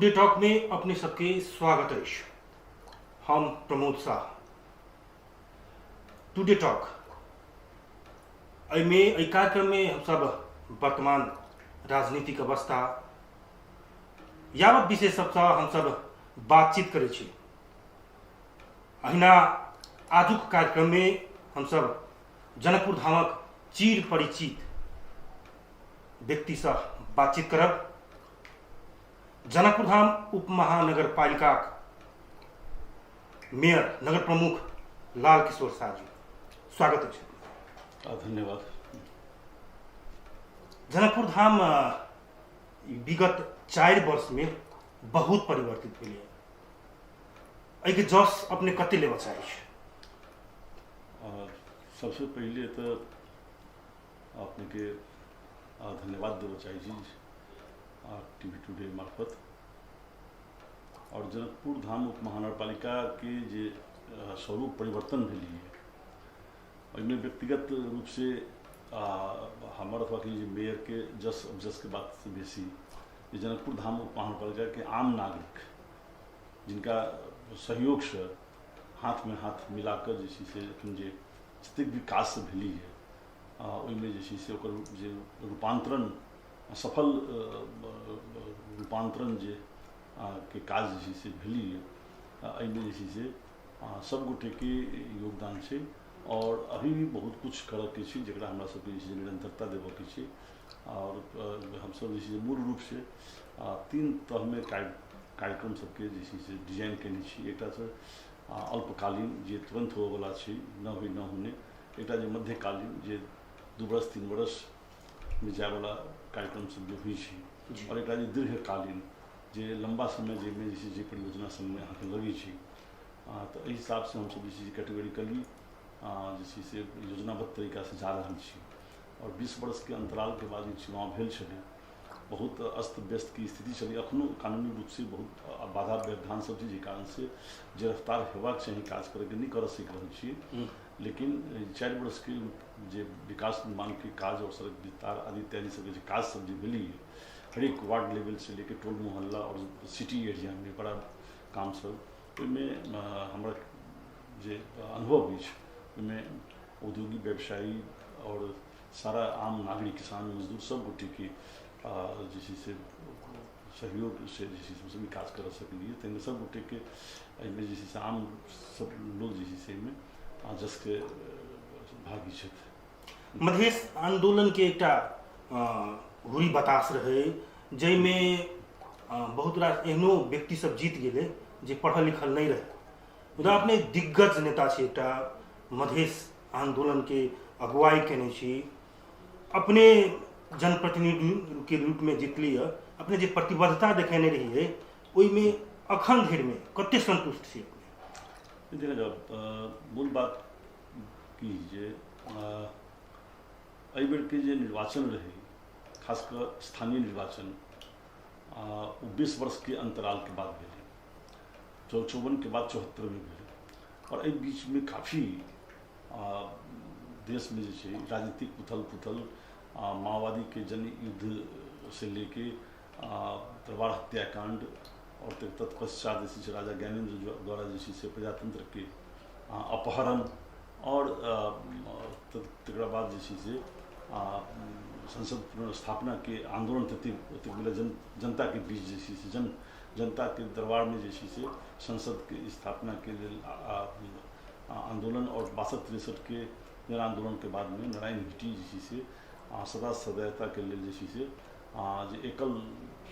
Today talk में अपने सबके स्वागत अछि। हम प्रमोद शाह। टुडे टॉक एहिमे एहि कार्यक्रममे हमसब वर्तमान राजनीतिक अवस्था यावत विषय सबसँ हमसब बातचीत करै छी। अहिना आजुक कार्यक्रममे हमसब जनकपुर धामक चीर परिचित व्यक्तिसँ बातचीत करब। जनकपुर धाम उप महानगरपालिकाक मेयर नगर प्रमुख लाल किशोर शाह जी, स्वागत अछि। धन्यवाद। जनकपुर धाम विगत 4 वर्ष में बहुत परिवर्तित भेलै। एहिके जस अपने कते लेबऽ चाहै छी? सबसे पहिले तऽ अपनेके धन्यवाद देबऽ चाहै छी टीवी टुडे मार्फत। और जनकपुर धाम उप महानगरपालिका के जे स्वरूप परिवर्तन भेलिए ओहिमे व्यक्तिगत रूप से हमर अथवा कि जे मेयर के जस अपजस के बात से बेसी जे जनकपुर धाम उप महानगरपालिका के आम नागरिक जिनका सहयोग से हाथ में हाथ मिलाकर जे छै से एखन जे जतेक विकास भेली है ओहिमे जे छै से ओकर जे रूपांतरण सफल रूपांतरण जे के काज जे छै से भेली है एहिमे जे छै से सब गोटेके योगदान छै। और अभी भी बहुत कुछ करऽके छै जकरा हमरा सबके जे छै से निरंतरता देबऽके छै। और हमसब जे छै से मूल रूपसँ 3 तहमे कार्यक्रम सबके जे छै से डिजाइन केने छी। एकटा तऽ अल्पकालीन जे तुरन्त होबऽवला छै, न होइ न होने, एकटा जे मध्यकालीन जे 2 बरस 3 बरसमे जायवला कार्यक्रम सब जे होइ छै, और एकटा जे दीर्घकालीन जे लम्बा समय जाहिमे जे छै जे परियोजना सबमे अहाँके लगै छै। तऽ एहि हिसाबसँ हमसब जे छै से कैटेगोरिकली जे छै से योजनाबद्ध तरीकासँ जा रहल छी। और 20 वर्षके अंतरालके बाद ई चुनाव भेल छलै, बहुत अस्त व्यस्तके स्थिति छलै। अखनो कानूनी रूपसँ बहुत बाधा व्यवधान सब छै, जाहि कारणसँ जे रफ्तार हेबाक चाही काज करैके नहि कर सकि रहल छियै। लेकिन 4 वर्षके जे विकास निर्माणके काज और सड़क विस्तार आदि इत्यादि सबके जे काज सब जे भेलै हरेक वार्ड लेवल से लेके टोल मोहल्ला और सिटी एरियामे बड़ा काम सब ओहिमे हमरा जे अनुभव अछि ओहिमे औद्योगिक व्यवसायी और सारा आम नागरिक किसान मजदूर सब गोटेके जे छै से सहयोग से जे छै से हमसब ई काज कर सकलियै। ताहिमे सब गोटेके एहिमे जे छै से आम सब लोग जे छै से एहिमे जसके भागी छथि। मधेश आंदोलन के एकटा हुरी बतास रहे जाहिमे बहुत रास एहनो व्यक्ति सब जीत गेलै जे पढ़ल लिखल नहि रहे, मुदा अपने दिग्गज नेता छी, एकटा मधेश आंदोलन के अगुवाई केने छी, अपने जनप्रतिनिधि के रूप में जीतली है। अपने जे प्रतिबद्धता देखेने रहिए ओहिमे अखन धरिमे कते संतुष्ट छी अपने? देखा जाओ, मूल बात की जे एहि बेरके जे निर्वाचन रहे खास कऽ स्थानीय निर्वाचन ओ 20 वर्षके अंतरालके बाद भेलै, 54 के बाद 74 में भेलै। और एहि बीचमे काफी देशमे जे छै राजनीतिक उथल पुथल, माओवादीके जन युद्ध से लेके दरबार हत्याकांड और तत्पश्चात जे छै से राजा ज्ञानेन्द्र द्वारा जे छै से प्रजातंत्रके अपहरण और तकरा बाद जे छै से संसद पुनर्स्थापनाके आंदोलन ततेक जनताके बीच जे छै से जनताके दरबारमे जे छै से संसदके स्थापनाके लेल आंदोलन और 62-63 के जन आंदोलनके बादमे नारायण हिटी जे छै से सदा सदैवताके लेल जे छै से जे एकल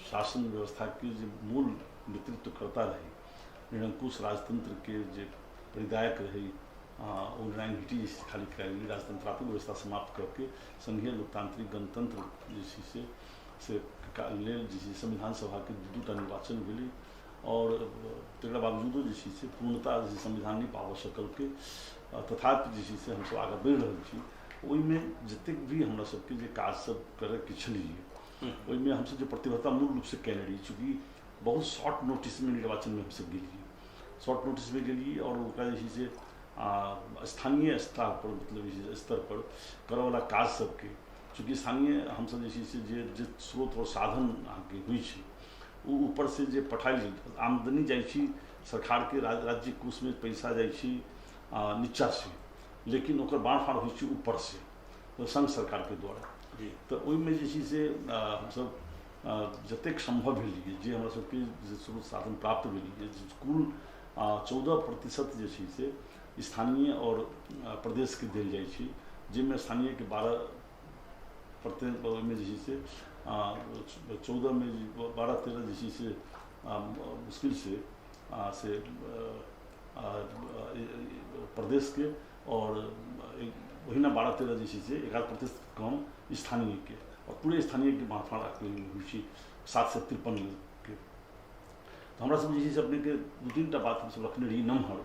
शासन व्यवस्थाके जे मूल नेतृत्वकर्ता रहे निरंकुश राजतंत्रके जे परिदायक रहे ओ नारायण हिटी जे छै खाली करायल गेलै। राजतंत्रात्मक व्यवस्था समाप्त करके संघीय लोकतांत्रिक गणतंत्र जे छै से लेल जे छै संविधान सभाके 2टा निर्वाचन भेलै और तकरा बावजूदो जे छै से पूर्णता जे संविधान नहि पाबऽ सकलकै। तथापि जे छै से हमसब आगाँ बढ़ि रहल छी। ओहिमे जतेक भी हमरा सबके जे काज सब करैके छलियै ओहिमे हमसब जे प्रतिबद्धता मूल रूपसँ कयने रही, चूँकि बहुत शॉर्ट नोटिसमे निर्वाचनमे हमसब गेलियै, शॉर्ट नोटिसमे गेलियै और ओकरा जे छै से स्थानीय स्तर पर मतलब जे छै स्तर पर करऽवला काज सबके चूँकि स्थानीय हमसब जे छै से जे जे स्रोत और साधन अहाँके होइ छै ओ ऊपरसँ जे पठायल आमदनी जाइ छी सरकारके राज्य कोषमे पैसा जाइ छी नीचासँ, लेकिन ओकर बाँटफाँट होइ छै ऊपरसँ संघ सरकारके द्वारा। तऽ ओहिमे जे छै से हमसब जतेक सम्भव भेलियै, जे हमरा सबके जे स्रोत साधन प्राप्त भेलियै, कुल 14% जे छै से स्थानीय आओर प्रदेशके देल जाइ छै, जाहिमे स्थानीयके 12% ओहिमे जे छै से 14मे 12-13 जे छै से मुश्किलसँ से प्रदेशके, आओर ओहिना 12-13 जे छै से 11% कम स्थानीयके, आओर पूरे स्थानीयके बाँटफाँट होइ छै 753 के। तऽ हमरा सब जे छै से अपनेके 2-3 टा बात हमसब रखने रही नमहर,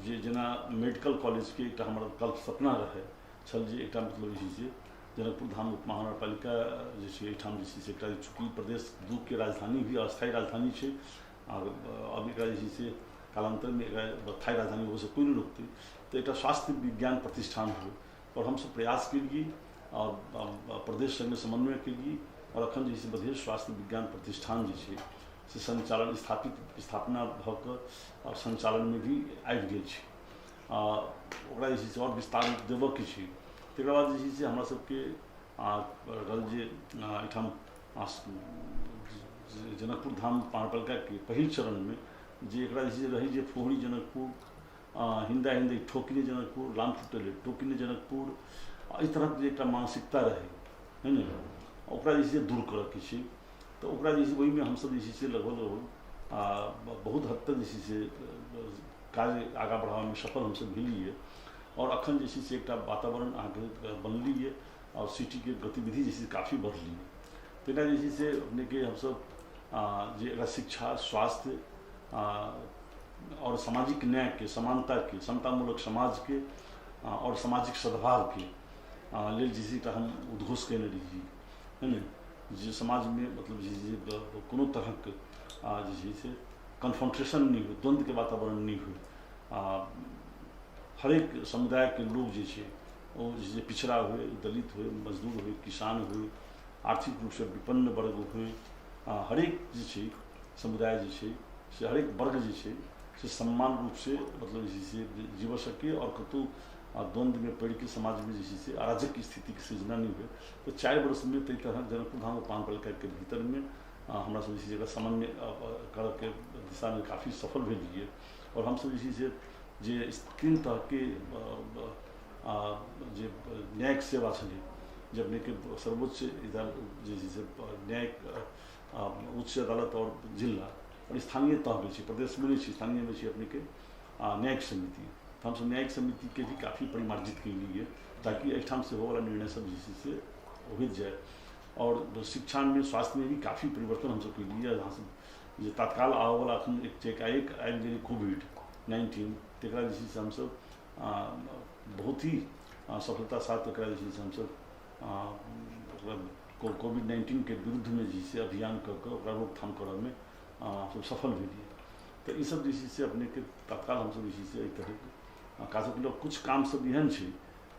जे जेना मेडिकल कॉलेजके एकटा हमर कल्प सपना रहै छल जे एकटा मतलब जे छै से जनकपुर धाम उप महानगरपालिका जे छै एहिठाम जे छै से एकटा, चूँकि प्रदेश 2 के राजधानी भी अस्थायी राजधानी छै, आओर अब एकरा जे छै से कालान्तरमे एकरा स्थायी राजधानी होबऽसँ कोइ नहि रोकतै, तऽ एकटा स्वास्थ्य विज्ञान प्रतिष्ठान हो। आओर हमसब प्रयास केलियै आओर प्रदेश सङ्गे समन्वय केलियै, आओर अखन जे छै से मधेश स्वास्थ्य विज्ञान प्रतिष्ठान जे छै से सञ्चालन स्थापना भऽ कऽ आओर सञ्चालनमे भी आबि गेल छै। ओकरा जे छै से आओर विस्तार देबऽके छै। तकर बाद जे छै से हमरा सबके रहल जे एहिठाम जनकपुर धाम महानगरपालिकाके पहिल चरणमे जे एकरा जे छै से रहै जे फोहरी जनकपुर, हिन्दा हिन्दी ठोकने जनकपुर, लाम फुटले टोकने जनकपुर, एहि तरहक जे एकटा मानसिकता रहै है ने, ओकरा जे छै से दूर करऽके छै। तऽ ओकरा जे छै ओहिमे हमसब जे छै से लगभग लगभग बहुत हद तक जे छै से कार्य आगाँ बढ़ाबैमे सफल हमसब भेलियै। आओर अखन जे छै से एकटा वातावरण अहाँके बनलियै आओर सिटीके गतिविधि जे छै से काफी बढ़लियै। तहिना जे छै से अपनेके हमसब जे एकरा शिक्षा, स्वास्थ्य आओर सामाजिक न्यायके, समानताके, समतामूलक समाजके आओर सामाजिक सद्भावके लेल जे छै एकटा हम उद्घोष कयने रही है ने, जे समाजमे मतलब जे छै कोनो तरहक जे छै से कन्फ्रंटेशन नहि होइ, द्वन्द्वके वातावरण नहि होइ, हरेक समुदायके लोक जे छै ओ जे छै पिछड़ा होइ, दलित होइ, मजदूर होइ, किसान होइ, आर्थिक रूपसँ विपन्न वर्ग होइ, हरेक जे छै समुदाय जे छै से हरेक वर्ग जे छै से सम्मान रूपसँ मतलब जे छै से जीव सकै आओर कतहु द्वन्द्वमे पड़िके समाजमे जे छै से अराजक स्थितिके सृजना नहि होइ। तऽ 4 वर्षमे ताहि तरहक जनकपुर धाम महानगरपालिकाके भीतरमे हमरा सब जे छै से एकरा समन्वय करऽके दिशामे काफी सफल भेलियै। आओर हमसब जे छै से जे 3 तरहके जे न्यायिक सेवा छलै, जे अपनेके सर्वोच्च जे छै से न्यायिक उच्च अदालत आओर जिला आओर स्थानीय तहमे छै, प्रदेशमे नहि छै, स्थानीयमे छै अपनेके न्यायिक समिति। तऽ हमसब न्यायिक समितिके भी काफी परिमार्जित केलियै ताकि एहिठाम से होवला निर्णय सब जे छै से होइत जाय। आओर शिक्षामे, स्वास्थ्यमे भी काफी परिवर्तन हमसब केलियै। अहाँ सब जे तत्काल आबऽवला अखन एक एकाएक आबि गेलै कोविड-19, तकरा जे छै से हमसब बहुत ही सफलता साथ एकरा जे छै से हमसब ओकरा कोविड-19के विरुद्धमे जे छै से अभियान कऽ कऽ ओकरा रोकथाम करऽमे हमसब सफल भेलियै। तऽ ईसब जे छै से अपनेके तत्काल हमसब जे छै से एहि तरहके काज सब केलहुँ। किछु काम सब एहन छै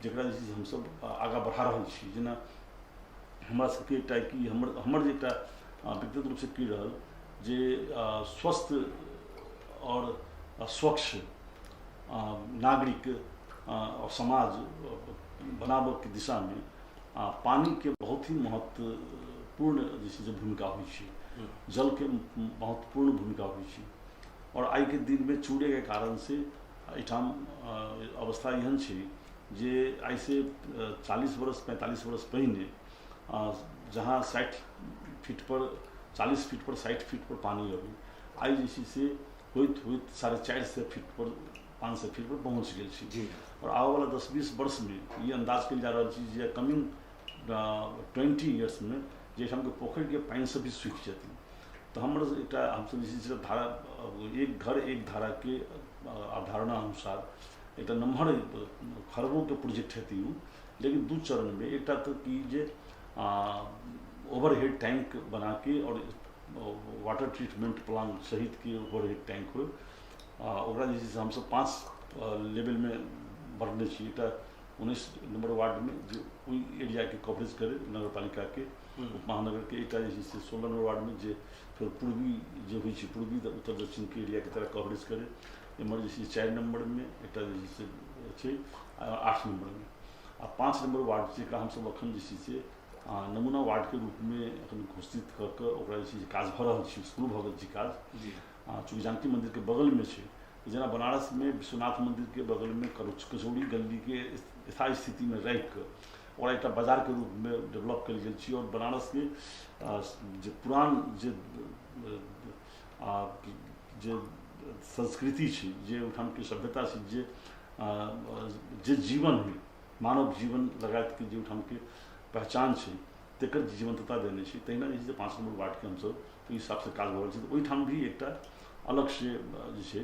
जकरा जे छै से हमसब आगाँ बढ़ा रहल छी। जेना हमरा सबके एकटा की हमर हमर जे एकटा व्यक्तिगत रूपसँ की रहल जे स्वस्थ आओर स्वच्छ नागरिक आओर समाज बनाबऽके दिशामे पानिके बहुत ही महत्वपूर्ण जे छै से भूमिका होइ छै, जलके महत्वपूर्ण भूमिका होइ छै। आओर आइके दिनमे चूड़ेके कारणसँ एहिठाम अवस्था एहन छै जे आइसँ 40 वर्ष 45 वर्ष पहिने जहाँ 60 फीट पर 40 फीट पर 60 फीट पर पानि अबै, आइ जे छै से होइत होइत 450 फीट पर 500 फीट पर पहुँच गेल छै। आओर आबऽवला 10-20 वर्षमे ई अन्दाज कयल जा रहल छै जे कमिंग 20 इयर्समे जे एहिठामके पोखरिके पानि सब भी सूखि जेतै। तऽ हमर एकटा हमसब जे छै से धारा एक घर एक धाराके अवधारणा अनुसार एकटा नम्हर खरबोके प्रोजेक्ट हेतै ओ, लेकिन 2 चरणमे। एकटा तऽ की जे ओवरहेड टैंक बनाके आओर वाटर ट्रीटमेंट प्लांट सहितके ओवरहेड टैंक होइ, ओकरा जे छै से हमसब 5 लेवलमे बढ़ने छी। एकटा 19 नंबर वार्डमे जे ओहि एरियाके कवरेज करै नगरपालिकाके उपमहानगरके, एकटा जे छै से 16 नंबर वार्डमे जे फेर पूर्वी जे होइ छै पूर्वी उत्तर दक्षिणके एरियाके तरह कवरेज करै। एम्हर जे छै 4 नंबरमे एकटा जे छै से छै 8 नंबरमे आ 5 नंबर वार्ड जेकरा हमसब अखन जे छै से नमूना वार्डके रूपमे अखन घोषित कऽ कऽ ओकरा जे छै से काज भऽ रहल छै, शुरू भऽ गेल छै काज। चूँकि जानकी मन्दिरके बगलमे छै, जेना बनारसमे विश्वनाथ मन्दिरके बगलमे कचौड़ी गल्लीके यथा स्थितिमे राखिकऽ ओकरा एकटा बाजारके रूपमे डेवलप कयल गेल छै। और बनारसके जे पुरान जे जे संस्कृति छै, जे ओहिठामके सभ्यता छै, जे जे जीवन है मानव जीवन लगायतके जे ओहिठामके पहचान छै तकर जीवन्तता देने छै। तहिना जे छै से 5 नंबर वार्डके हमसब ओहि हिसाबसँ काज भऽ रहल छै। तऽ ओहिठाम भी एकटा अलगसँ जे छै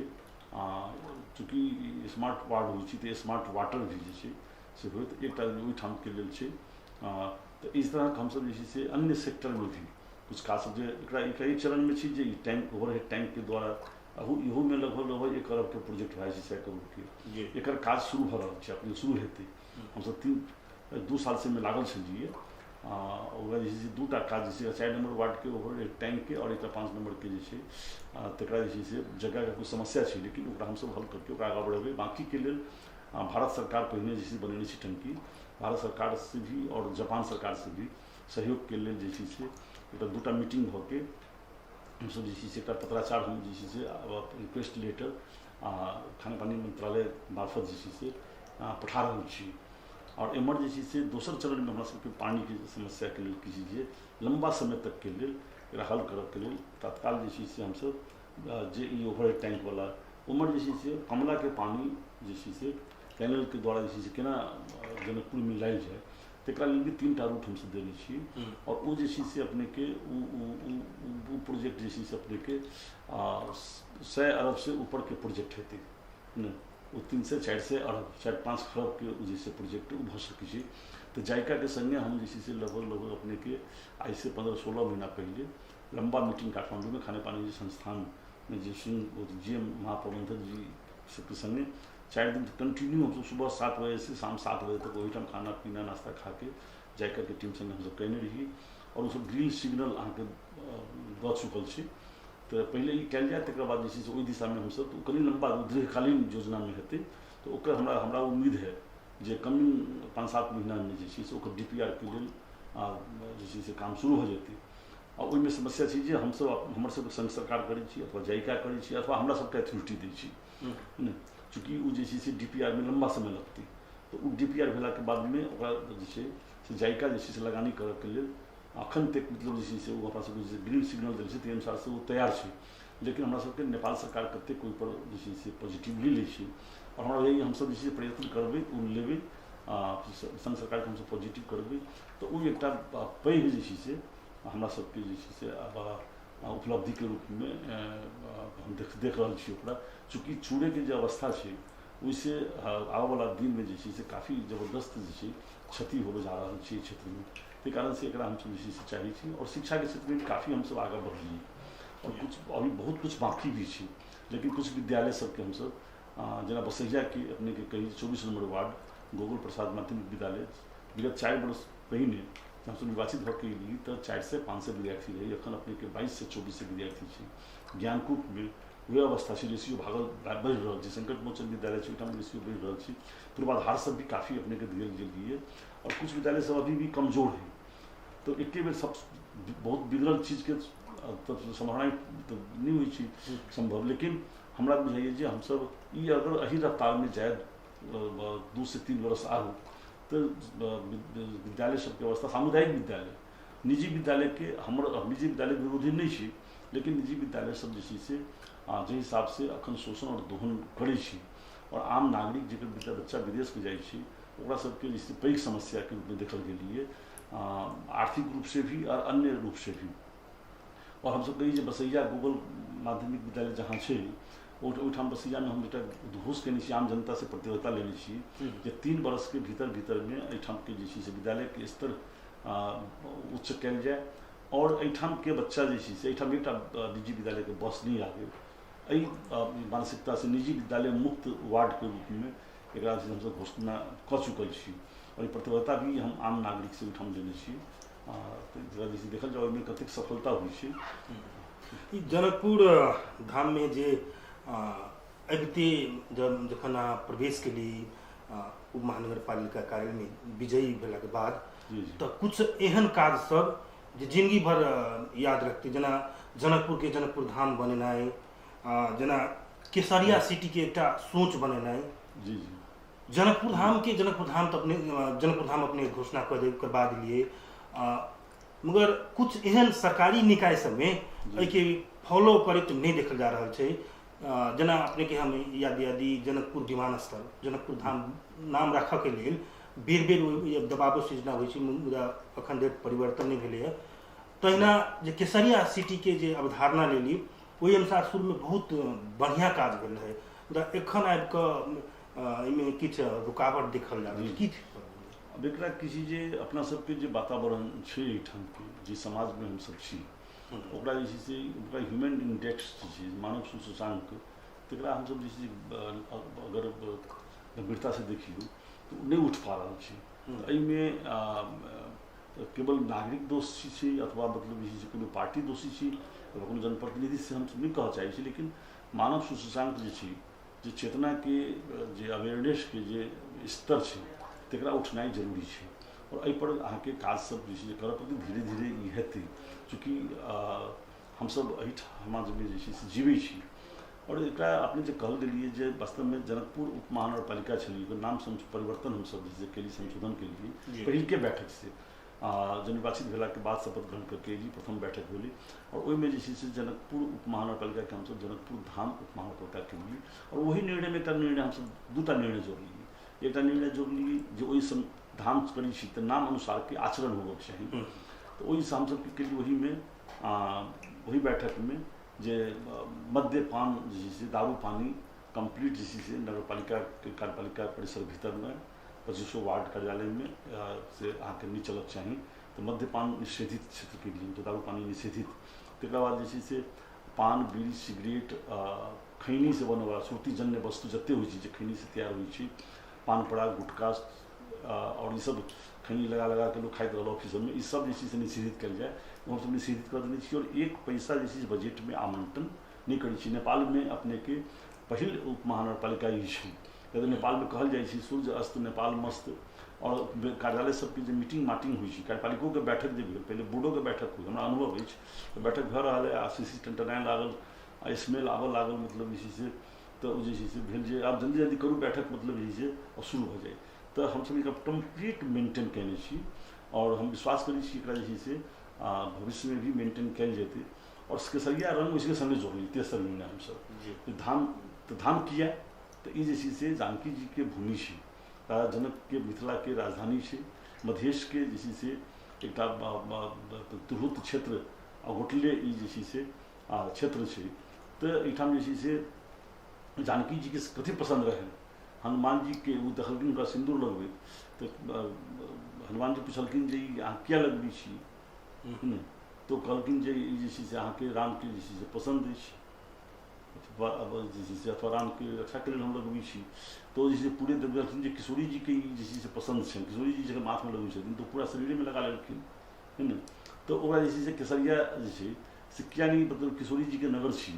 चूँकि स्मार्ट वार्ड होइ छै तऽ स्मार्ट वाटर भी जे छै से होइत एकटा ओहिठामके लेल छै। तऽ इस तरहके हमसब जे छै से अन्य सेक्टरमे भी किछु काज सब जे एकरा एक चरणमे छै जे ई टैंक ओवरहेड टैंकके द्वारा इहोमे लगभग लगभग 1 अरबके प्रोजेक्ट भए जाइ छै 100 करोड़के। एकर काज शुरू भऽ रहल छै, अपने शुरू हेतै। हमसब 3-2 सालसँ एहिमे लागल छलियै। ओकरा जे छै से 2टा काज जे छै 4 नंबर वार्डके ओवरहेड टैंकके आओर एकटा 5 नंबरके जे छै तकरा जे छै से जगहके किछु समस्या छै, लेकिन ओकरा हमसब हल करके ओकरा आगाँ बढ़ेबै। बाँकीके लेल भारत सरकार पहिने जे छै बनेने छै टंकी, भारत सरकार से भी आओर जापान सरकार से भी सहयोगके लेल जे छै से एकटा 2टा मीटिंग भऽ के हमसब जे छै से एकटा पत्राचार हम जे छै से रिक्वेस्ट लेटर खाना पानी मंत्रालय मार्फत जे छै से पठा रहल छी। आओर एम्हर जे छै से दोसर चरणमे हमरा सबके पानिके समस्याके लेल की छै जे लम्बा समय तकके लेल एकरा हल करऽके लेल तत्काल जे छै से हमसब जे ई ओवरहेड टैंकवला उम्हर जे छै से कमलाके पानि जे छै से कैनलके द्वारा जे छै से केना जनकपुरमे लायल जाय तकरा लेल भी 3टा रूट हमसब देने छी। और ओ जे छै से अपनेके ओ प्रोजेक्ट जे छै से अपनेके 100 अरब से ऊपरके प्रोजेक्ट हेतै ने, ओ 300 400 अरब 4-5 खरबके ओ जे छै प्रोजेक्ट ओ भऽ सकै छै। तऽ जायकाके सङ्गे हम जे छै से लगभग लगभग अपनेके आइसँ 15-16 महीना पहिले लम्बा मीटिंग काठमाण्डूमे खाने पानी संस्थानमे जे सिंह जी एम महाप्रबंधक जी सबके सङ्गे 4 दिन कंटिन्यू हमसब सुबह 7 बजे से शाम 7 बजे तक ओहिठाम खाना पीना नाश्ता खा के जायकाके टीम सङ्गे हमसब कयने रहियै। आओर ओसब ग्रीन सिग्नल अहाँके दऽ चुकल छै। तऽ पहिले ई कयल जाय तकर बाद जे छै से ओहि दिशामे हमसब तऽ कनि लम्बा दीर्घकालीन योजनामे हेतै। तऽ ओकर हमरा हमरा उम्मीद है जे कमिंग 5-7 महीनामे जे छै से ओकर DPR के लेल जे छै से काम शुरू भऽ जेतै। आ ओहिमे समस्या छै जे हमसब हमर सबके संघ सरकार करै छी अथवा जायका करै छी अथवा हमरा सबके अथॉरिटी दै छी ने, चूँकि ओ जे छै से DPR मे लम्बा समय लगतै। तऽ ओ DPR भेलाके बादमे ओकरा जे छै से जायका जे छै से लगानी करऽके लेल अखन तक मतलब जे छै से ओ हमरा सबके जे ग्रीन सिग्नल देने छै ताहि अनुसार से ओ तैयार छै। लेकिन हमरा सबके नेपाल सरकार कतेक ओहिपर जे छै से पॉजिटिवली लै छै आओर हमरा होइए हमसब जे छै से प्रयत्न करबै ओ लेबै संघ सरकारके हमसब पॉजिटिव करबै तऽ ओ एकटा पैघ जे छै से हमरा सबके जे छै से उपलब्धिके रूपमे हम देख रहल छी ओकरा। चूँकि चूड़ेके जे अवस्था छै ओहिसँ आबऽवला दिनमे जे छै से काफी जबरदस्त जे छै क्षति होबऽ जा रहल छै एहि क्षेत्रमे, ताहि कारणसँ एकरा हमसब जे छै से चाहै छी। आओर शिक्षाके क्षेत्रमे भी काफी हमसब आगाँ बढ़लियै आओर कुछ अभी बहुत कुछ बाँकी भी छै, लेकिन कुछ विद्यालय सबके हमसब जेना बसैयाके अपनेके कही 24 नंबर वार्ड गोकुल प्रसाद माध्यमिक विद्यालय विगत 4 वर्ष पहिने हमसब निर्वाचित भऽ के एलियै तऽ 400-500 विद्यार्थी रहै, एखन अपनेके 2200-2400 विद्यार्थी छै। ज्ञानकूपमे वएह अवस्था छै, रेशियो भागल बढ़ि रहल छै। संकट मोचन विद्यालय छै ओहिठाम रेशियो बढ़ि रहल छै। पूर्वाधार सब भी काफी अपनेके देल गेलियै और कुछ विद्यालय सब अभी भी कमजोर है। तऽ एके बेर सब बहुत बिगड़ल चीजके तऽ सम्हारनाइ तऽ नहि होइ छै सम्भव, लेकिन हमरा बुझाइए जे हमसब ई अगर एही रफ्तारमे जाय 2 से 3 वर्ष आगू तऽ विद्यालय सबके अवस्था सामुदायिक विद्यालय निजी विद्यालयके हमर निजी विद्यालय विरोधी नहि छी, लेकिन निजी विद्यालय सब जे छै से जाहि हिसाबसँ अखन शोषण आओर दोहन करै छै आओर आम नागरिक जकर बच्चा विदेशमे जाइ छै ओकरा सबके जे छै पैघ समस्याके रूपमे देखल गेलियै आर्थिक रूपसँ भी आओर अन्य रूपसँ भी। आओर हमसब कही जे बसैया गूगल माध्यमिक विद्यालय जहाँ छै ओहिठाम बसैयामे हम एकटा उद्घोष कयने छी, आम जनतासँ प्रतिबद्धता लेने छी जे 3 वर्षके भीतर भीतरमे एहिठामके जे छै से विद्यालयके स्तर उच्च कयल जाय और एहिठामके बच्चा जे छै से एहिठाम एकटा निजी विद्यालयके बस नहि आबै, एहि मानसिकतासँ निजी विद्यालय मुक्त वार्डके रूपमे एकरा जे हमसब घोषणा कऽ चुकल छी आओर ई प्रतिबद्धता भी हम आम नागरिकसँ ओहिठाम लेने छी। तऽ एकरा जे देखल जाउ ओहिमे कतेक सफलता होइ छै। ई जनकपुर धाममे जे अबिते जब जखन अहाँ प्रवेश केली उप महानगरपालिका कार्यालयमे विजयी भेलाके बाद, तऽ कुछ एहन काज सब जे जिंदगी भर याद रखतै, जेना जनकपुरके जनकपुर धाम बनेनाइ, जेना केसरिया सिटीके एकटा सोच बनेनाइ। जी जी जनकपुर धाम के जनकपुर धाम तऽ अपने जनकपुर धाम अपने घोषणा कऽ दे करबा देलियै, मगर कुछ एहन सरकारी निकाय सबमे एहिके फॉलो करैत नहि देखल जा रहल छै। जेना अपनेके हम याद दिया दी, जनकपुर विमानस्थल जनकपुर धाम नाम राखऽके लेल बेर बेर ओहि दबावो सृजना होइ छै, मुदा अखन धरि परिवर्तन नहि भेलैए। तहिना जे केसरिया सिटीके जे अवधारणा लेली ओहि अनुसार शुरूमे बहुत बढ़िआँ काज भेल रहै, मुदा एखन आबि कऽ एहिमे किछु रुकावट देखल जा रहल छै। की आब एकरा किसी जे अपना सबके जे वातावरण छै एहिठामके, जे समाजमे हमसब छी, ओकरा जे छै से ओकरा ह्यूमन इंडेक्स जे छै, मानव सूचकांक, तकरा हमसब जे छै अगर गंभीरतासँ देखियौ तऽ ओ नहि उठि पा रहल छै। तऽ एहिमे केवल नागरिक दोषी छै अथवा मतलब जे छै से कोनो पार्टी दोषी छै अथवा कोनो जनप्रतिनिधि से हमसब नहि कहऽ चाहै छी, लेकिन मानव सूचकांक जे छै, जे चेतनाके जे अवेयरनेसके जे स्तर छै तकरा उठनाइ जरूरी छै। आओर एहिपर अहाँके काज सब जे छै से करऽ पड़तै, धीरे धीरे ई हेतै। चूँकि हमसब एहि समाजमे जे छै से जीबै छी। आओर एकरा अपने जे कहल गेलियै जे वास्तवमे जनकपुर उप महानगरपालिका छलै, ओकर नाम परिवर्तन हमसब जे छै केलियै, संशोधन केलियै पहिलके बैठक से। निर्वाचित भेलाके बाद शपथ ग्रहण करके एली, प्रथम बैठक भेलै आओर ओहिमे जे छै से जनकपुर उप महानगरपालिकाके हमसब जनकपुर धाम उप महानगरपालिका केलियै। आओर ओहि निर्णयमे एकटा निर्णय हमसब दूटा निर्णय जोड़लियै। एकटा निर्णय जोड़लियै जे ओहि धाम करै छी तऽ नाम अनुसारके आचरण होबऽके चाही। तऽ ओहिसँ हमसब की केलियै, ओहिमे ओहि बैठकमे जे मद्यपान जे छै से दारू पानी कम्प्लीट जे छै से नगरपालिकाके कार्यपालिका परिसर भीतरमे 25 वार्ड कार्यालयमे से अहाँके नहि चलक चाही। तऽ मद्यपान निषेधित क्षेत्र केलियै, तऽ दारू पानी निषेधित। तकरा बाद जे छै से पान बीड़ी सिगरेट खैनीसँ बनयवला श्रुतिजन्य वस्तु जते होइ छै जे खैनीसँ तैयार होइ छै, पान पराग गुटखा आओर ईसब खैनी लगा लगा के लोक खाइत रहल ऑफिस सबमे, ई सब जे छै से निषेधित कयल जाय। ओ हमसब निषेधित कऽ देने छी। आओर एक पैसा जे छै से बजटमे आवंटन नहि करै छी। नेपालमे अपनेके पहिल उप महानगरपालिका ई छै। किया नेपालमे कहल जाइ छै सूर्य अस्त नेपाल मस्त। आओर कार्यालय सबके जे मीटिंग माटिंग होइ छै, कार्यपालिकोके बैठक जे भेल, पहिले बोर्डोके बैठक होइ, हमरा अनुभव अछि, तऽ बैठक भऽ रहल है आ शीशी टनटनाय लागल आ स्मेल आबऽ लागल, मतलब जे छै से तऽ ओ जे छै से भेल जे आब जल्दी जल्दी करू बैठक, मतलब जे छै से आओर शुरू भऽ जाइ। तऽ हमसब एकरा कम्प्लीट मेंटेन कयने छी आओर हम विश्वास करै छी एकरा जे छै से भविष्यमे भी मेंटेन कयल जेतै। आओर केसरिया रंग ओहिके सङ्गे जोड़ली तेसर निर्णय हमसब धाम। तऽ धाम किया, तऽ ई जे छै से जानकी जीके भूमि छै, राजा जनकके मिथिलाके राजधानी छै, मधेशके जे छै से एकटा तिरहुत क्षेत्र आ गोटले ई जे छै से क्षेत्र छै। तऽ एहिठाम जे छै से जानकी जीके कथी पसन्द रहनि, हनुमान जीके ओ देखलखिन हुनका सिन्दूर लगबैत, तऽ हनुमान जी पुछलखिन जे ई अहाँ किया लगबै छी, तऽ ओ कहलखिन जे ई जे छै से अहाँके रामके जे छै से पसन्द अछि, जे छै से अथवा रामके रक्षाके लेल हम लगबै छी। तऽ ओ जे छै से पूरे देखलखिन जे किशोरी जीके ई जे छै से पसन्द छनि, किशोरी जी जखन माथमे लगबै छथिन तऽ पूरा शरीरेमे लगा लेलखिन है ने। तऽ ओकरा जे छै से केसरिया जे छै से किया नहि, मतलब किशोरी जीके नगर छी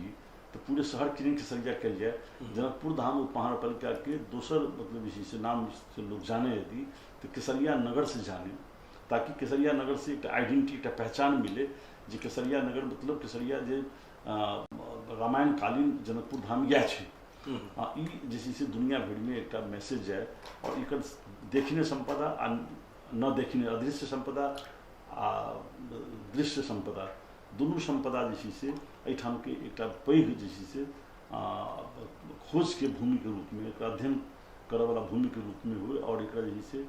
तऽ पूरे शहरके नहि केसरिया कयल जाय। जनकपुर धाम उप महानगरपालिकाके दोसर मतलब जे छै से नाम से लोग जाने यदि तऽ केसरिया नगर से जाने, ताकि केसरिया नगर से एकटा आइडेंटिटी एकटा पहचान मिले जे केसरिया नगर मतलब केसरिया जे रामायण कालीन जनकपुर धाम इएह छै। ई जे छै से दुनिया भरिमे एकटा मैसेज जाय। आओर एकर देखने सम्पदा आ न देखने अदृश्य सम्पदा आ दृश्य सम्पदा दुनू सम्पदा जे छै से एहिठामके एकटा पैघ जे छै से खोजके भूमिके रूपमे एकरा अध्ययन करऽवला भूमिके रूपमे हुए। आओर एकरा जे छै से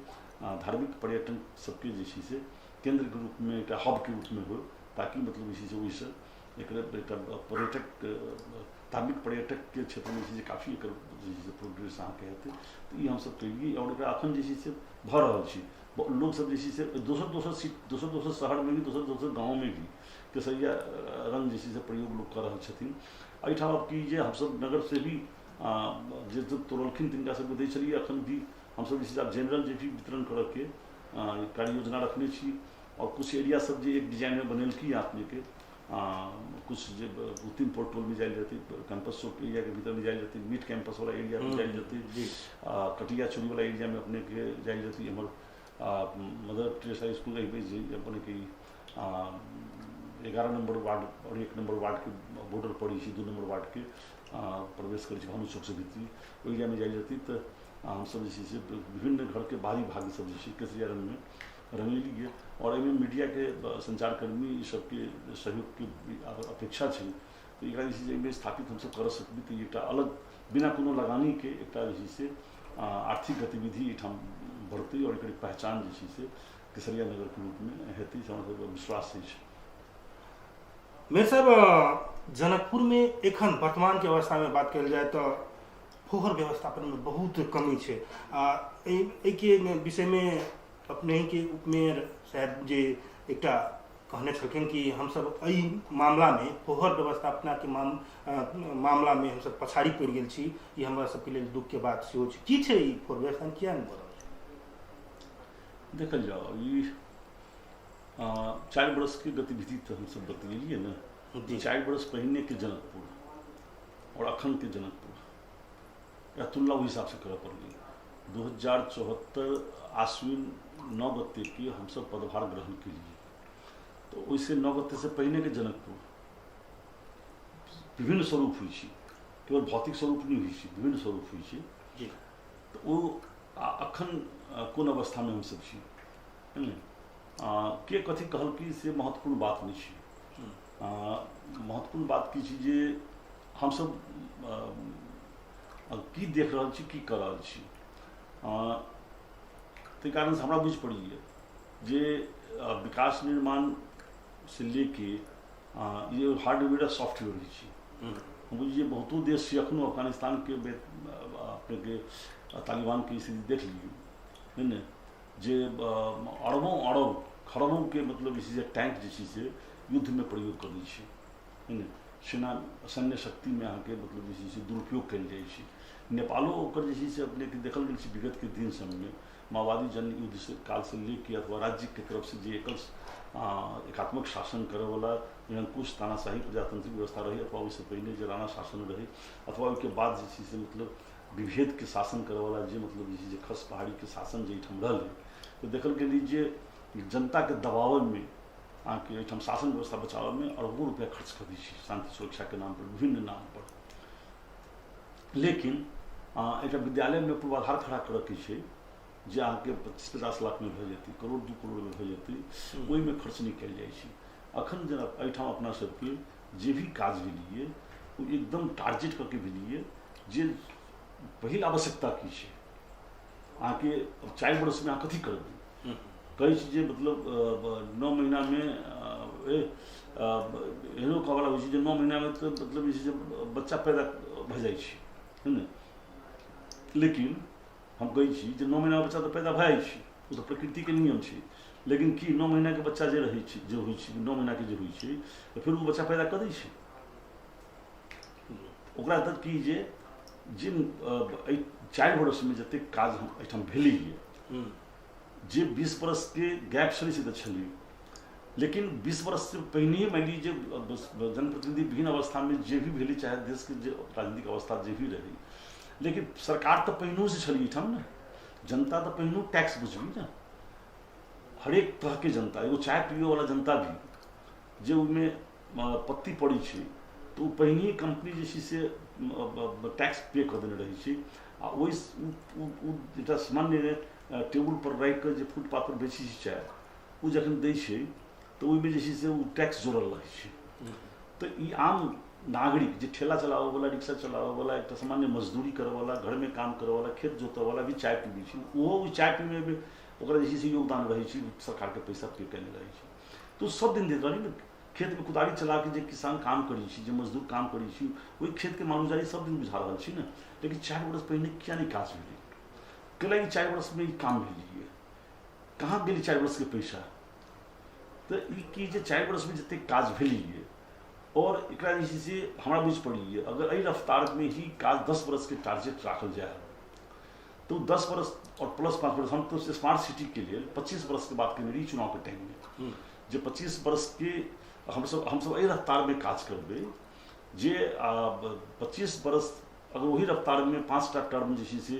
धार्मिक पर्यटन सबके जे छै से केन्द्रके रूपमे एकटा हबके रूपमे हुए, ताकि मतलब जे छै से ओहिसँ एकर एकटा पर्यटक धार्मिक पर्यटकके क्षेत्रमे जे छै से काफी एकर जे छै से प्रोग्रेस अहाँके हेतै। तऽ ई हमसब केलियै आओर एकरा एखन जे छै से भऽ रहल छै। लोकसब जे छै से दोसर दोसर सीट दोसर दोसर शहरमे भी दोसर दोसर गाँवमे भी केसरिया रङ्ग जे छै से प्रयोग लोक कऽ रहल छथिन। एहिठाम आब की जे हमसब नगरसँ भी जे सब तोड़लखिन तिनका सबके दै छलियै। अखन भी हमसब जे छै आब जनरल जे भी वितरण करऽके कार्य योजना रखने छी और कुछ एरिया सब जे एक डिजाइनमे बनेलकी अपनेके, कुछ जे उत्तिमपुर टोलमे जायल जेतै, कैंपस चौक एरियाके भीतरमे जायल जेतै, मिड कैंपस वाला एरियामे जायल जेतै, कटिया चूड़ी वाला एरियामे अपनेके जायल जेतै, एम्हर मदर टेरेसा स्कूल एहिमे जे अपनेके 11 नंबर वार्ड और 1 नंबर वार्डके बॉर्डर पड़ै छै, 2 नंबर वार्डके प्रवेश करै छै भानु चौकसँ भीतरी, ओहि एरियामे जायल जेतै। तऽ हमसब जे छै से विभिन्न घरके बाहरी भाग सब जे छै केसरिया रङ्गमे रंगेलियै और एहिमे मीडियाके संचारकर्मी सबके सहयोगके अपेक्षा छै। तऽ एकरा जे छै से एहिमे स्थापित हमसब कर सकबै तऽ एकटा अलग बिना कोनो लगानीके एकटा जे छै से आर्थिक गतिविधि एहिठाम बढ़तै और एकर पहचान जे छै से केसरिया नगरके रूपमे हेतै, से हमरा सबके विश्वास अछि। मेयर साहब, जनकपुरमे एखन वर्तमानके अवस्थामे बात कयल जाय तऽ फोहर व्यवस्थापनमे बहुत कमी छै। आ एहिके विषयमे अपनेके उपमेयर साहब जे एकटा कहने छलखिन कि हमसब एहि मामलामे फोहर व्यवस्थापनाके मामलामे हमसब पछाड़ी पड़ि गेल छी, ई हमरा सबके लेल दुःखके बात सेहो छै। की छै ई फोहर व्यवस्थापन किया नहि भऽ रहल छै? देखल जाओ, ई 4 बरसके गतिविधि तऽ हमसब बतेलियै ने। 4 बरस पहिनेके जनकपुर और अखनके जनकपुर या तुलना ओहि हिसाबसँ करऽ पड़लै। 2074 आश्विन 9 गते के हमसब पदभार ग्रहण केलियै, तऽ ओहिसँ 9 गतेसँ पहिनेके जनकपुर विभिन्न स्वरूप होइ छै, केवल भौतिक स्वरूप नहि होइ छै, विभिन्न स्वरूप होइ छै। तऽ ओ अखन कोन अवस्थामे हमसब छी, है ने? के कथी कहलकै से महत्वपूर्ण बात नहि छै। महत्वपूर्ण बात की छै जे हमसब की देख रहल छी, की कऽ रहल छी। ताहि कारणसँ हमरा बुझि पड़ैए जे विकास निर्माण से लेके ये हार्डवेयर आ सॉफ्टवेयर होइ छै। हम बुझिए बहुतो देश छै अखनो, अफगानिस्तानके अपनेके तालिबानके स्थिति देख लियौ, है ने, जे अरबों अरब खरबोंके मतलब जे छै से टैंक जे छै से युद्धमे प्रयोग करै छै, है ने, सेना सैन्य शक्तिमे अहाँके मतलब जे छै से दुरुपयोग कयल जाइ छै। नेपालो ओकर जे छै से अपनेके देखल गेल छै विगतके दिन सबमे माओवादी जन युद्ध से काल से लेके अथवा राज्यके तरफ से जे एकल एकात्मक शासन करऽवला निरंकुश तानाशाही प्रजातांत्रिक व्यवस्था रही, अथवा ओहिसँ पहिने जे राणा शासन रही, अथवा ओहिके बाद जे छै से मतलब विभेदके शासन करऽवला जे मतलब जे छै से खस पहाड़ीके शासन जे एहिठाम रहलै, तऽ देखल गेलै जे जनताके दबावमे अहाँके एहिठाम शासन व्यवस्था बचाबऽमे अरबों रुपया खर्च कऽ दै छै शान्ति सुरक्षाके नाम पर, विभिन्न नाम पर। लेकिन एकटा विद्यालयमे पूर्वाधार खड़ा करऽके छै जे अहाँके 25-50 लाखमे भऽ जेतै, करोड़ 2 करोड़मे भऽ जेतै, ओहिमे खर्च नहि कयल जाइ छै। अखन जेना एहिठाम अपना सबके जे भी काज भेलियै ओ एकदम टारगेट कऽ के भेलियै जे पहिल आवश्यकता की छै। अहाँके 4 बरसमे अहाँ कथी करबै? कहै छी जे मतलब 9 महीनामे एहनो कहवला होइ छै जे 9 महीनामे तऽ मतलब जे छै से बच्चा पैदा भऽ जाइ छै, है ने। लेकिन हम कहै छी जे 9 महीनामे बच्चा तऽ पैदा भऽ जाइ छै, ओ तऽ प्रकृतिके नियम छै। लेकिन की 9 महीनाके बच्चा जे रहै छै, जे होइ छै 9 महीनाके जे होइ छै, तऽ फेर ओ बच्चा पैदा कऽ दै छै ओकरा। तऽ की जे जे एहि 4 बरसमे जतेक काज हम एहिठाम भेलैए, जे 20 बरसके गैप छलै से तऽ छलै, लेकिन 20 बरस से पहिनहिए मानि लिअ जे जनप्रतिनिधि विभिन्न अवस्थामे जे भी भेलै, चाहे देशके जे राजनीतिक अवस्था जे भी रहै, लेकिन सरकार तऽ पहिनहुसँ छलै एहिठाम ने, जनता तऽ पहिनहु टैक्स बुझबी ने, हरेक तरहके जनता, एगो चाय पीबैवला जनता भी जे ओहिमे पत्ती पड़ै छै तऽ ओ पहिनहिए कम्पनी जे छै से टैक्स पे कऽ देने रहै छै। आ ओहि एकटा सामान्य टेबुल पर राखि कऽ जे फुटपाथ पर बेचै छै चाय, ओ जखन दै छै तऽ ओहिमे जे छै से ओ टैक्स जोड़ल रहै छै। तऽ ई आम नागरिक जे ठेला चलाबऽवला, रिक्शा चलाबऽवला, एकटा सामान्य मजदूरी करऽवला, घरमे काम करऽवला, खेत जोतऽवला भी चाय पीबै छै, ओहो ओहि चाय पीबैमे ओकरा जे छै से योगदान रहै छै, सरकारके पैसा पे कयने रहै छै। तऽ ओ सब दिन दैत रहलै ने। खेतमे कुदारी चलाके जे किसान काम करै छै, जे मजदूर काम करै छै, ओहि खेतके मालगुजारी सब दिन बुझा रहल छै ने। लेकिन 4 बरस पहिने किया नहि काज भेलै? कैला कि 4 बरसमे ई काम भेलियै? कहाँ गेलै 4 बरसके पैसा? तऽ ई की जे 4 बरसमे जतेक काज भेलियै आओर एकरा जे छै से हमरा बुझि पड़ैए अगर एहि रफ्तारमे ही काज 10 बरसके टारगेट राखल जाय तऽ ओ 10 बरस आओर प्लस 5 बरस, हम तऽ स्मार्ट सिटीके लेल 25 बरसके बात केने रही चुनावके टाइममे, जे 25 बरसके हमसब एहि रफ्तारमे काज करबै जे 25 बरस अगर ओही रफ्तारमे 5टा टर्म जे छै से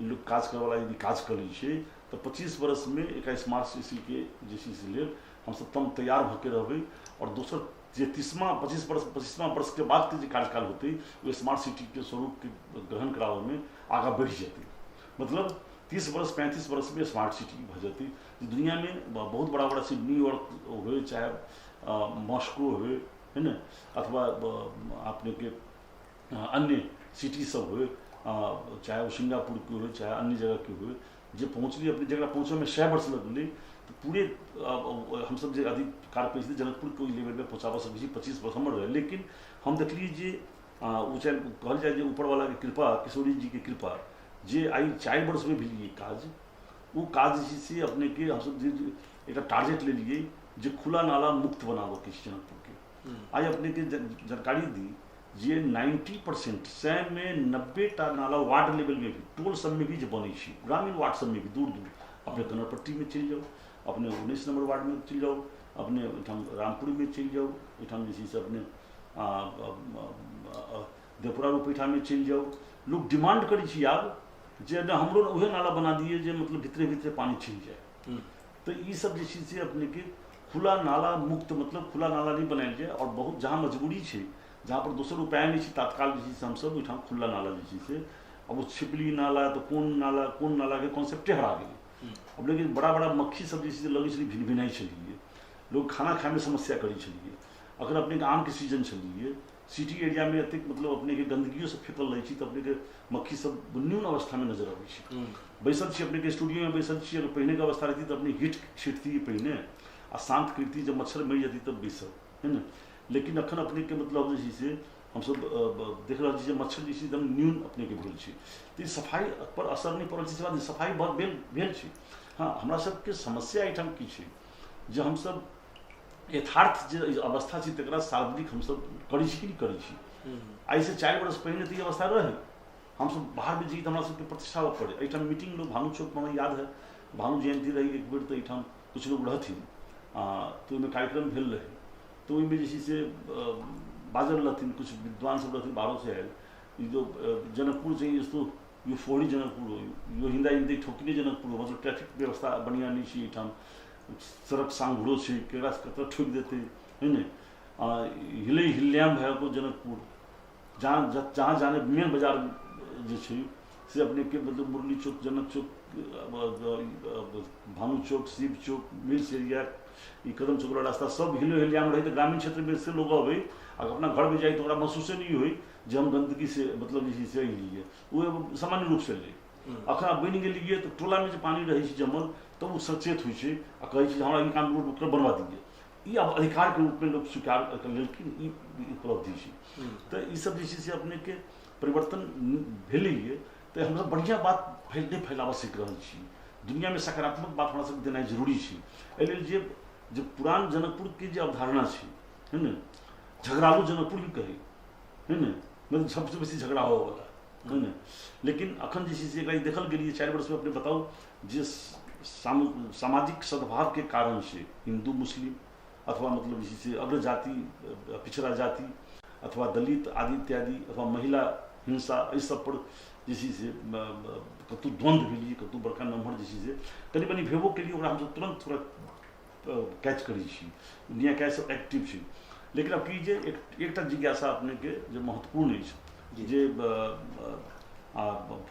लोक काज करैवला यदि काज कऽ लै छै तऽ 25 बरसमे एकरा स्मार्ट सिटीके जे छै से लेल हमसब तम तैयार भऽ के रहबै। आओर दोसर जे 30वां 25 वर्ष 25वां वर्षके बादके जे कार्यकाल होतै ओ स्मार्ट सिटीके स्वरूपके ग्रहण कराबऽमे आगाँ बढ़ि जेतै। मतलब 30 वर्ष 35 वर्षमे स्मार्ट सिटी भऽ जेतै। जे दुनियामे बहुत बड़ा बड़ा सिटी न्यूयॉर्क होय चाहे मॉस्को होय, है ने, अथवा अपनेके अन्य सिटी सब होय, चाहे ओ सिंगापुरके होय चाहे अन्य जगहके होय, जे पहुँचली अपने जकरा पहुँचऽमे 100 वर्ष लगलै तऽ पूरे हमसब जे अधिक कार्य करै छी जनकपुरके ओहि लेवलमे पहुँचाबऽ सकै छी 25 वर्ष हमर रहै। लेकिन हम देखलियै जे ओ चाहे कहल जाय जे ऊपरवलाके कृपा, किशोरी जीके कृपा, जे आइ 4 वर्षमे भेलियै काज, ओ काज जे छै से अपनेके हमसब जे एकटा टारगेट लेलियै जे खुला नाला मुक्त बनाबऽके छै जनकपुरके। आइ अपनेके जानकारी दी जे 90% 100मे 90टा नाला वार्ड लेवलमे भी, टोल सबमे भी जे बनै छै, ग्रामीण वार्ड सबमे भी दूर दूर, अपने कनरपट्टीमे चलि जाउ, अपने 19 नम्बर वार्डमे चलि जाउ, अपने ओहिठाम रामपुरमे चलि जाउ, ओहिठाम जे छै से अपने देवपुरा रुपैठामे चलि जाउ, लोक डिमांड करै छै आब जे नहि हमरो उहे नाला बना दिए जे मतलब भीतरे भीतरे पानी चलि जाए। तऽ ई सब जे छै से अपनेके खुला नाला मुक्त, मतलब खुला नाला नहि बनायल जाय। आओर बहुत जहाँ मजबूरी छै, जहाँ पर दोसर उपाय नहि छै, तात्काल जे छै से हमसब ओहिठाम खुला नाला जे छै से, आब ओ छिपली नाला तऽ कोन नाला, कोन नालाके कॉन्सेप्टे हरा गेलै। आब लेकिन बड़ा बड़ा मक्खी सब जे छै से लगै छलै भिन भिनाइ छलियै, लोक खाना खायमे समस्या करै छलियै। अखन अपनेके आमके सीजन छलियै, सिटी एरियामे एतेक मतलब अपनेके गन्दगियो सब फेकल रहै छै तऽ अपनेके मक्खी सब न्यून अवस्थामे नजर अबै छै। बैसल छी अपनेके स्टूडियोमे बैसल छी, अगर पहिनेके अवस्था रहिती तऽ अपने हीट छिटती पहिने आ शान्त करती, जब मच्छर मरि जेती तब बैसब, है ने। लेकिन अखन अपनेके मतलब जे छै से हमसब देख रहल छी जे मच्छर जे छै एकदम न्यून अपनेके भेल छै। तऽ ई सफाइ पर असर नहि पड़ल छै से बात नहि, सफाइ बहुत भेल छै। हँ, हमरा सबके समस्या एहिठाम की छै जे हमसब यथार्थ जे अवस्था छै तकरा सार्वजनिक हमसब करै छी कि नहि करै छी। आइसँ 4 वर्ष पहिने तऽ ई अवस्था रहै, हमसब बाहरमे जइए तऽ हमरा सबके प्रतिष्ठा पड़ै। एहिठाम मीटिंग लोग भानु चौकमे, हमरा याद है भानु जयन्ती रहै एक बेर, तऽ एहिठाम किछु लोग रहथिन तऽ ओहिमे कार्यक्रम भेल रहै, तऽ ओहिमे जे छै से बाजल रहथिन किछु विद्वान सब रहथिन बाहरोसँ आयल, ई जो जनकपुर छै यस्तो यो फोहरी जनकपुर हो, यो हिन्दा हिन्दी ठोकने जनकपुर हो, मतलब ट्रैफिक व्यवस्था बढ़िआँ नहि छै एहिठाम, सड़क साँघुरो छै, केकरा कतऽ ठोकि देतै, है ने। हिले हिल्याम भएको जनकपुर, जहाँ जहाँ जाने मेन बाजार जे छै से अपनेके मतलब मुरली चौक, जनक चौक, भानु चौक, शिव चौक, मिल्स एरिया, ई कदम चौक वाला रास्ता सब हिले हिल्याम रहै। तऽ ग्रामीण क्षेत्रमे से लोग अबै आ अपना घरमे जाइ तऽ ओकरा महसूसे नहि होइ जे हम गन्दगी से मतलब जे छै से अयलियै, ओ एगो सामान्य रूपसँ लै। अखन आब बनि गेलियै तऽ टोलामे जे पानि रहै छै जमल तऽ ओ सचेत होइ छै आ कहै छै जे हमरा ई काम रोड ओकर बनवा दियै। ई आब अधिकारके रूपमे लोक स्वीकार लेलखिन, ई उपलब्धि छै। तऽ ई सब जे छै से अपनेके परिवर्तन भेलैए। तऽ हमसब बढ़िआँ बात नहि फैलाबऽ सीख रहल छी। दुनिआँमे सकारात्मक बात हमरा सबके देनाइ जरूरी छै। एहि लेल जे जे पुरान जनकपुरके जे अवधारणा छै, है ने, झगड़ालू जनकपुर भी कहै, है ने, मतलब सबसँ बेसी झगड़ा होबऽवला, है ने। लेकिन अखन जे छै से एकरा देखल गेलियै 4 वर्षमे, अपने बताउ जे सामाजिक सद्भावके कारण से हिन्दू मुस्लिम अथवा मतलब जे छै से अग्र जाति पिछड़ा जाति अथवा दलित आदि इत्यादि अथवा महिला हिंसा, एहि सब पर जे छै से कतहु द्वन्द्व भेलियै, कतहु बड़का नम्हर जे छै से कनि मनि भेबो केलियै, ओकरा हमसब तुरन्त थोड़ा कैच करै छी, दुनिया कैच सब एक्टिव छै। लेकिन आब की जे एकटा जिज्ञासा अपनेके जे महत्वपूर्ण अछि जे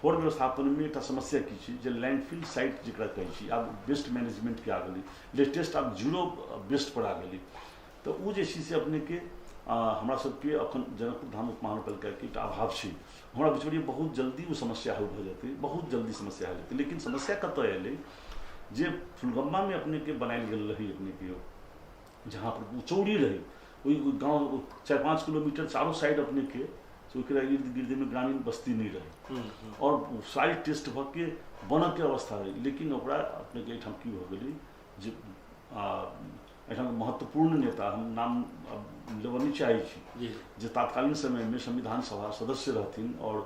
फोर व्यवस्थापनमे एकटा समस्या की छै जे लैंडफिल साइट जकरा कहै छी, आब वेस्ट मैनेजमेंटके आ गेलै, लेटेस्ट आब जीरो वेस्ट पर आ गेलै। तऽ ओ जे छै से अपनेके हमरा सबके अखन जनकपुर धाम उपमहानगरपालिकाके एकटा अभाव छै। हमरा बुझलियै बहुत जल्दी ओ समस्या हल भऽ जेतै, बहुत जल्दी समस्या हल हेतै। लेकिन समस्या कतऽ एलै जे फुलगम्बामे अपनेके बनायल गेल रहै, अपनेके जहाँ पर ओ चौरी रहै, ओहि गाँव 4-5 किलोमीटर चारो साइड अपनेके ओकरा इर्द गिर्दमे ग्रामीण बस्ती नहि रहै और साइड टेस्ट भऽ के बनऽके अवस्था रहै। लेकिन ओकरा अपनेके एहिठाम की भऽ गेलै जे एहिठामके महत्वपूर्ण नेता, हम नाम लेबऽ नहि चाहै छी, जे तात्कालीन समयमे संविधान सभा सदस्य रहथिन और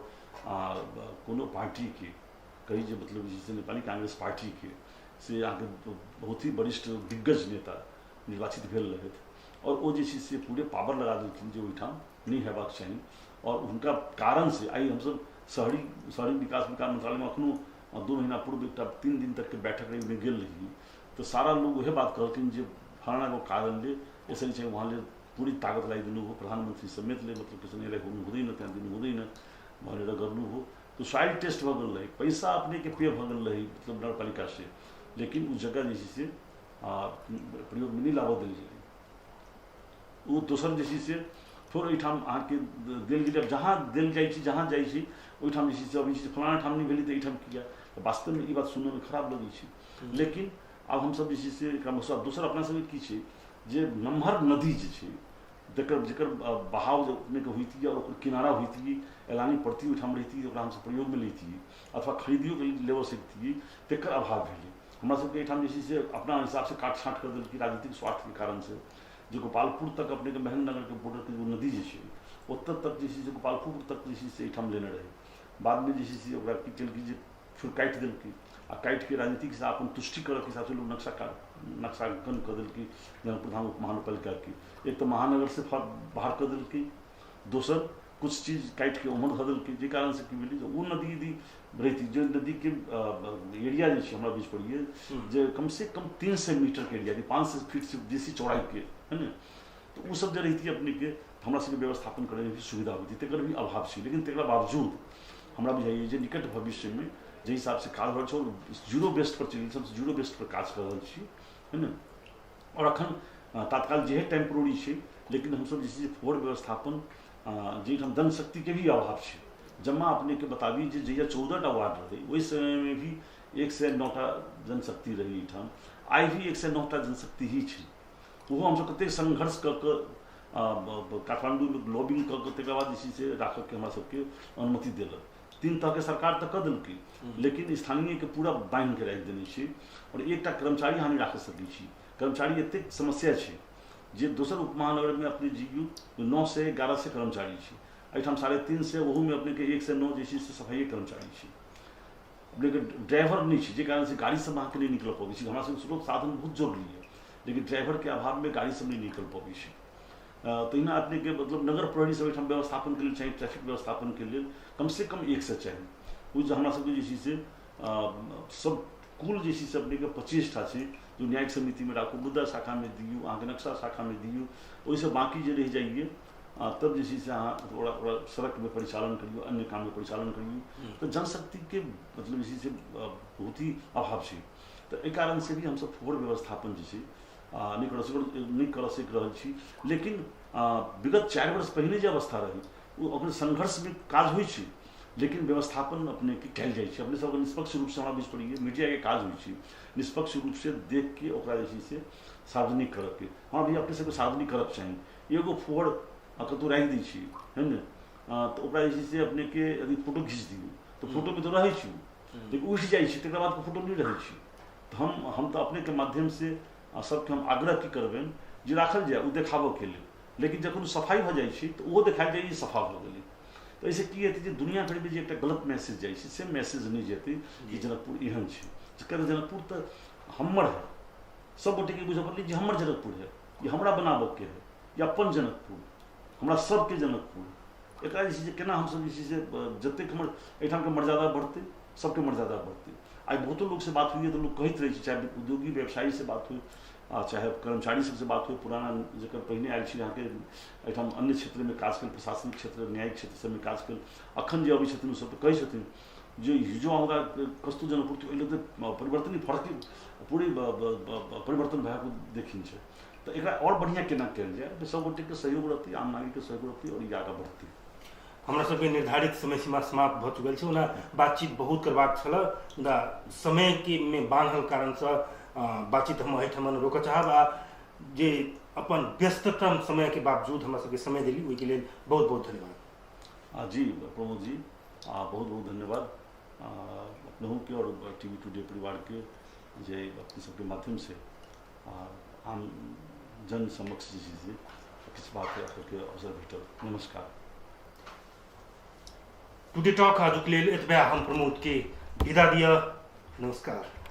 कोनो पार्टीके कही जे मतलब जे छै नेपाली कांग्रेस पार्टीके से अहाँके बहुत ही वरिष्ठ दिग्गज नेता निर्वाचित भेल रहथि और ओ जे छै से पूरे पावर लगा देलखिन जे ओहिठाम नहि हेबाक चाही। और हुनका कारणसँ आइ हमसब शहरी शहरी विकास विकास मंत्रालयमे अखनो 2 महीना पूर्व एकटा 3 दिन तकके बैठक रही, ओहिमे गेल रही तऽ सारा लोग उहे बात कहलखिन जे फलानाको कारणले यसरी चाहिँ उहाँले पुरै तागत लगाइदिनु भयो, प्रधानमन्त्री समेतले मतलब त्यसो यसलाई हुनु हुँदैन, त्यहाँ दिनु हुँदैन भनेर गर्नुभयो। तो सॉइल टेस्ट भऽ गेल रहै, पैसा अपनेके पे भऽ गेल रहै मतलब नगरपालिका से, लेकिन ओ जगह जे छै से प्रयोगमे नहि लाबऽ देल गेलै। ओ दोसर जे छै से फेर ओहिठाम अहाँके देल गेलै। आब जहाँ देल जाइ छै, जहाँ जाइ छै ओहिठाम जे छै से अबै छै फलाना ठाम नहि भेलै तऽ एहिठाम किया। तऽ वास्तवमे ई बात सुनयमे खराब लगै छै, लेकिन आब हमसब जे छै से एकरा दोसर अपना सबके की छै जे नमहर नदी जे छै जकर जकर बहाव जे अपनेके होइतियै और ओकर किनारा होइतियै, एलानी पड़ती ओहिठाम रहितियै, ओकरा हमसब प्रयोगमे लैतियै अथवा खरीदियोके लेबऽ सकतियै, तकर अभाव भेलै। हमरा सबके एहिठाम जे छै से अपना हिसाबसँ काट छाँट कऽ देलकै राजनीतिक स्वार्थके कारणसँ। जे गोपालपुर तक अपनेके महेंद्र नगरके बॉर्डरके जो नदी जे छै ओतऽ तक जे छै से गोपालपुर तक जे छै से एहिठाम लेने रहै। बादमे जे छै से ओकरा की केलकै जे फेर काटि देलकै आ काटिके राजनीतिक हिसाब अपन तुष्टि करऽके हिसाबसँ लोक नक्शा नक्शांकन कऽ देलकै जनकपुर धाम उप महानगरपालिकाके। एक तऽ महानगरसँ बाहर कऽ देलकै, दोसर कुछ चीज काटिके उम्हर धऽ देलकै, जाहि कारणसँ की भेलै जे ओ नदी यदि रहितै, जे नदीके एरिया जे छै हमरा बुझि पड़ैए जे कमसँ कम 300 मीटरके एरिया, 500 फीटसँ बेसी चौड़ाइके है ने, तऽ ओ सब जे रहितियै अपनेके हमरा सबके व्यवस्थापन करैमे भी सुविधा होइतै, तकर भी अभाव छै। लेकिन तकरा बावजूद हमरा बुझाइए जे निकट भविष्यमे जाहि हिसाबसँ काज भऽ रहल छै, जीरो बेस्ड पर चलि, सबसँ जीरो बेस्ड पर काज कऽ रहल छी है ने। और अखन तात्काल जे टेम्पोररी छै, लेकिन हमसब जे छै से फोर व्यवस्थापन जाहिठाम जनशक्तिके भी अभाव छै। जमा अपनेके बताबी जे जहिया 14टा वार्ड रहै ओहि समयमे भी 109टा जनशक्ति रहै एहिठाम, आइ भी 109टा जनशक्ति ही छै। ओहो हमसब कतेक संघर्ष कऽ कऽ काठमाण्डूमे लॉबिंग कऽ कऽ तकर बाद जे छै से राखऽके हमरा सबके अनुमति देलक। 3 तरहके सरकार तऽ कऽ देलकै, लेकिन स्थानीयके पूरा बान्हिके राखि देने छै और एकटा कर्मचारी अहाँ नहि राखि सकै छी। कर्मचारी एतेक समस्या छै जे दोसर उपमहानगरमे अपने जइयौ 900 1100 कर्मचारी छै, एहिठाम 350, ओहूमे अपनेके 109 जे छै से सफाइए कर्मचारी छै। अपनेके ड्राइवर नहि छै, जाहि कारणसँ गाड़ी सब अहाँके नहि निकलऽ पबै छै। हमरा सबके स्रोत साधन बहुत जरूरी यऽ, लेकिन ड्राइवरके अभावमे गाड़ी सब नहि निकल पबै छै। तहिना अपनेके मतलब नगर प्रहरी सब एहिठाम व्यवस्थापनके लेल चाही, ट्रैफिक व्यवस्थापनके लेल कमसँ कम 100 चाही। ओ जे हमरा सबके जे छै से सब कुल जे छै से अपनेके 25टा छै जो न्यायिक समितिमे राखू, मुद्दा शाखामे दियौ, अहाँके नक्शा शाखामे दियौ, ओहिसँ बाँकी जे रहि जाइए तब जे छै से अहाँ ओकरा ओकरा सड़कमे परिचालन करियौ, अन्य काममे परिचालन करियौ। तऽ जनशक्तिके मतलब जे छै से बहुत ही अभाव छै। तऽ एहि कारणसँ भी हमसब फोर व्यवस्थापन जे छै नहि करऽ सकि रहल छी। लेकिन विगत 4 वर्ष पहिने जे अवस्था रहै ओ अपने संघर्षमे काज होइ छै, लेकिन व्यवस्थापन अपनेके कयल जाइ छै। अपने सबके निष्पक्ष रूपसँ हमरा बुझि पड़ैए मीडियाके काज होइ छै निष्पक्ष रूपसँ देखके ओकरा जे छै से सार्वजनिक करऽके। हँ भी अपने सबके सार्वजनिक करऽके चाही। एगो फोर कतहु राखि दै छियै है ने, तऽ ओकरा जे छै से अपनेके यदि फोटो घीच दियौ तऽ फोटोमे तऽ रहै छै, लेकिन उठि जाइ छै तकर बाद फोटो नहि रहै छै। तऽ हम तऽ अपनेके माध्यमसँ सबके हम आग्रह की करबनि जे राखल जाय ओ देखाबऽके लेल, लेकिन जखन ओ सफाइ भऽ जाइ छै तऽ ओहो देखायल जाय ई सफा भऽ गेलै। तऽ एहिसँ की हेतै जे दुनिया भरिमे जे एकटा गलत मैसेज जाइ छै से मैसेज नहि जेतै कि जनकपुर एहन छै। किया तऽ जनकपुर तऽ हमर है, सब गोटेके बुझऽ पड़लै जे हमर जनकपुर है, ई हमरा बनाबऽके है, ई अपन जनकपुर, हमरा सबके जनकपुर। एकरा जे छै से केना हमसब जे छै से जतेक हमर एहिठामके मर्यादा बढ़तै सबके मर्यादा बढ़तै। आइ बहुतो लोकसँ बात होइए तऽ लोक कहैत रहै छै, चाहे उद्योगी व्यवसायीसँ बात होइ आ चाहे कर्मचारी सबसँ बात होइ, पुराना जकर पहिने आयल छी अहाँके एहिठाम अन्य क्षेत्रमे काज कयल, प्रशासनिक क्षेत्र न्यायिक क्षेत्र सबमे काज कयल, अखन जे अबै छथिन ओसब तऽ कहै छथिन जे हिजो आउँदा कस्तो जनकपुर थियो अहिले तऽ परिवर्तन फरकै पुरै परिवर्तन भएको देखिन्छ। तऽ एकरा आओर बढ़िआँ केना कयल जाय, तऽ सब गोटेके सहयोग रहतै, आम नागरिकके सहयोग रहतै आओर ई आगाँ बढ़तै। हमरा सबके निर्धारित समय सीमा समाप्त भऽ चुकल छै। ओना बातचीत बहुत करबाक छल, मुदा समयके मे बान्हल कारणसँ बातचीत हम एहिठाम रोकऽ चाहब आ जे अपन व्यस्ततम समयके बावजूद हमरा सबके समय देली ओहिके लेल बहुत बहुत धन्यवाद। जी प्रमोद जी, बहुत बहुत धन्यवाद अपनहुके और टीवी टुडे परिवारके जे अपने सबके माध्यमसँ आम जन समक्ष जे छै से किछु बात राखयके अवसर भेटल। नमस्कार। टुडे टॉक आजुक लेल एतबे। हम प्रमोद के विदा दिअ। नमस्कार।